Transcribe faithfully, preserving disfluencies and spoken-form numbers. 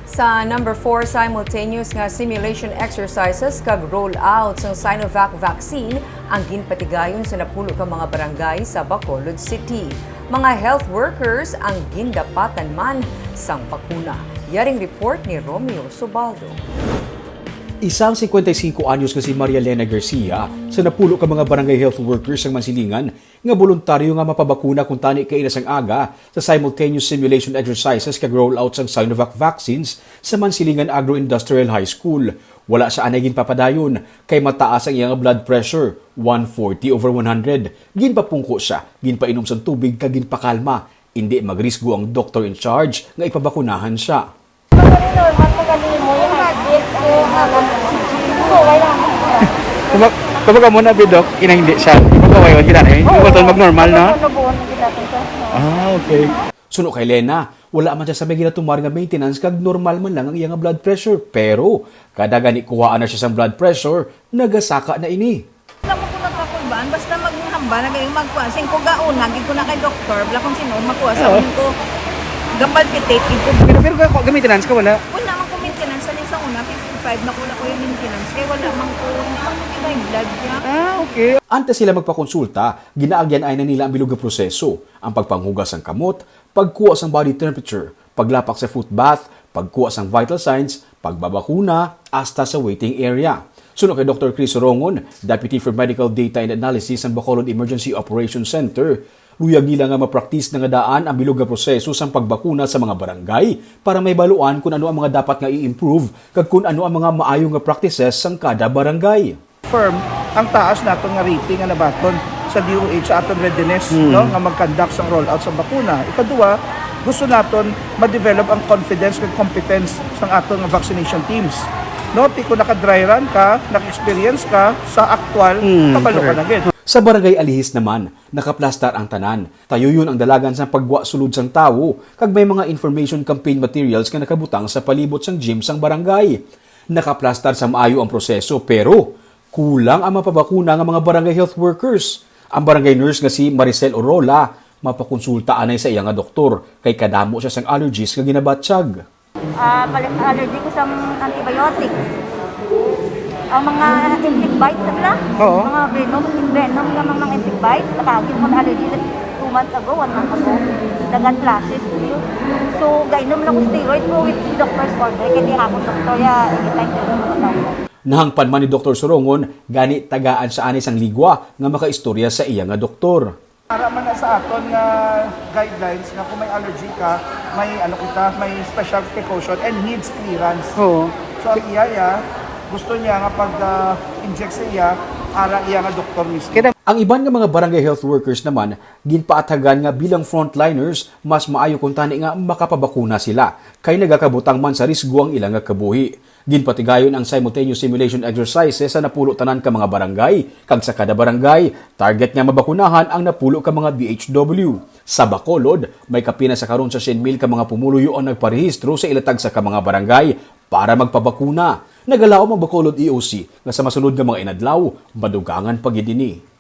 Sa number four, simultaneous nga simulation exercises kag rollout sang Sinovac vaccine ang ginpatigayon sa napulo ka mga barangay sa Bacolod City. Mga health workers ang gindapatan man sang bakuna. Yaring report ni Romeo Subaldo. Isang cincuenta y cinco anyos nga si Maria Elena Garcia sa napulo ka mga barangay health workers sang Mansilingan nga boluntaryo nga mapabakuna kuntani kaina sang aga sa simultaneous simulation exercises kag rollout sang Sinovac vaccines sa Mansilingan Agro-Industrial High School. Wala siya anay ginpapadayon kay mataas ang iyang blood pressure, one forty over one hundred. Ginpapungko siya, ginpainom sang tubig kag ginpakalma. Indi magrisgo ang doctor in charge nga ipabakunahan siya. Kumag-, kumbaga mo na, Bidok, ina hindi siya. Kumbaga, way, wag gila, eh. Yung baton mag-normal na? Ah, okay. Suno kay Lena, wala man siya sa may ginatumar nga maintenance kag normal man lang ang iyang blood pressure. Pero, kada gani kuhaan na siya sang blood pressure, nagasaka na ini. Wala man ko nagkakulbaan, basta maghambal na kayo magkuha. Sing ko gaon, nagig ko na kay doktor, wala kung sino, makuha sa Oo. Ko, gapalpitate, gid ko. Pero, pero kung maintenance ka, wala? Wala man ko maintenance, sa sa una, fifty-five, nakula ko yung maintenance, kaya wala man ko, hindi man ko ginahin blood niya. Ah, okay. Antes sila magpakonsulta, ginaagyan ay na nila ang bilog nga proseso, ang pagpanghugas sang kamot, pagkuha sang body temperature, paglapak sa foot bath, pagkuha sang vital signs, pagbabakuna, hasta sa waiting area. Suno kay Doctor Chris Rongon, Deputy for Medical Data and Analysis sang Bacolod Emergency Operations Center, luyag nila nga mapraktis na nga daan ang bilog nga proseso sang pagbakuna sa mga barangay para mahibaluan kun ano ang mga dapat nga i-improve kag kun ano ang mga maayo nga practices sang kada barangay. Firm ang taas naton nga rating nga nabaton sa D O H sa aton readiness, Hmm. no, nga mag-conduct sang rollout sa bakuna. Ikaduha, gusto naton ma-develop ang confidence kag competence sang aton nga vaccination teams. No, ti kung naka-dry run ka, naka-experience ka sa aktual, Hmm, kabalo ka correct. Na gid. Sa Barangay Alihis naman, nakaplastar ang tanan. Tayuyon ang dalagan sang paggwa sulod sang tawo, kag may mga information campaign materials nga nakabutang sa palibot sang gym sang barangay. Nakaplastar sa maayo ang proseso, pero kulang ang mapabakuna nga mga barangay health workers. Ang barangay nurse nga si Maricel Orola, mapakonsulta anay sa iya nga doktor, kay kadamo siya sang allergies nga ginabatyag. Ah, kal-, allergy ko sa antibiotics. Ang mga insect bites na sila. Oo. Mga venom, venom nga mga, mga insect bites. Nakagin ko na allergy like two months ago, one month ago. Dagan flashes ko yun. So, gainom lang ko steroid ko with doctor's order. Kaya di ako doktor, ya, anytime ko lang ako. Nahangpan man ni Doktor Surongon, gani tagaan siya ani sang ligwa nga makaistorya sa iya nga doktor. Para man na sa aton nga guidelines nga kung may allergy ka, may ano kita, may special precaution and needs clearance. Oo. So, ang iya, iya, gusto niya nga pag, ah, inject sa iya, ara iya nga doktor mismo. Kaya Ang iban nga mga barangay health workers naman, ginpaathagan nga bilang frontliners, mas maayo kuntani nga makapabakuna sila, kay nagakabutang man sa risgo ang ila nga kabuhi. Ginpatigayon ang simultaneous simulation exercises sa napulo tanan ka mga barangay, kag sa kada barangay, target nga mabakunahan ang napulo ka mga D H W. Sa Bacolod, may kapin na sa karon sa syen mil ka mga pumuluyo ang nagparehistro sa ila tagsa ka mga barangay para magpabakuna. Nagalaom ang Bacolod E O C nga sa masunod nga mga inadlaw, madugangan pa gid ini.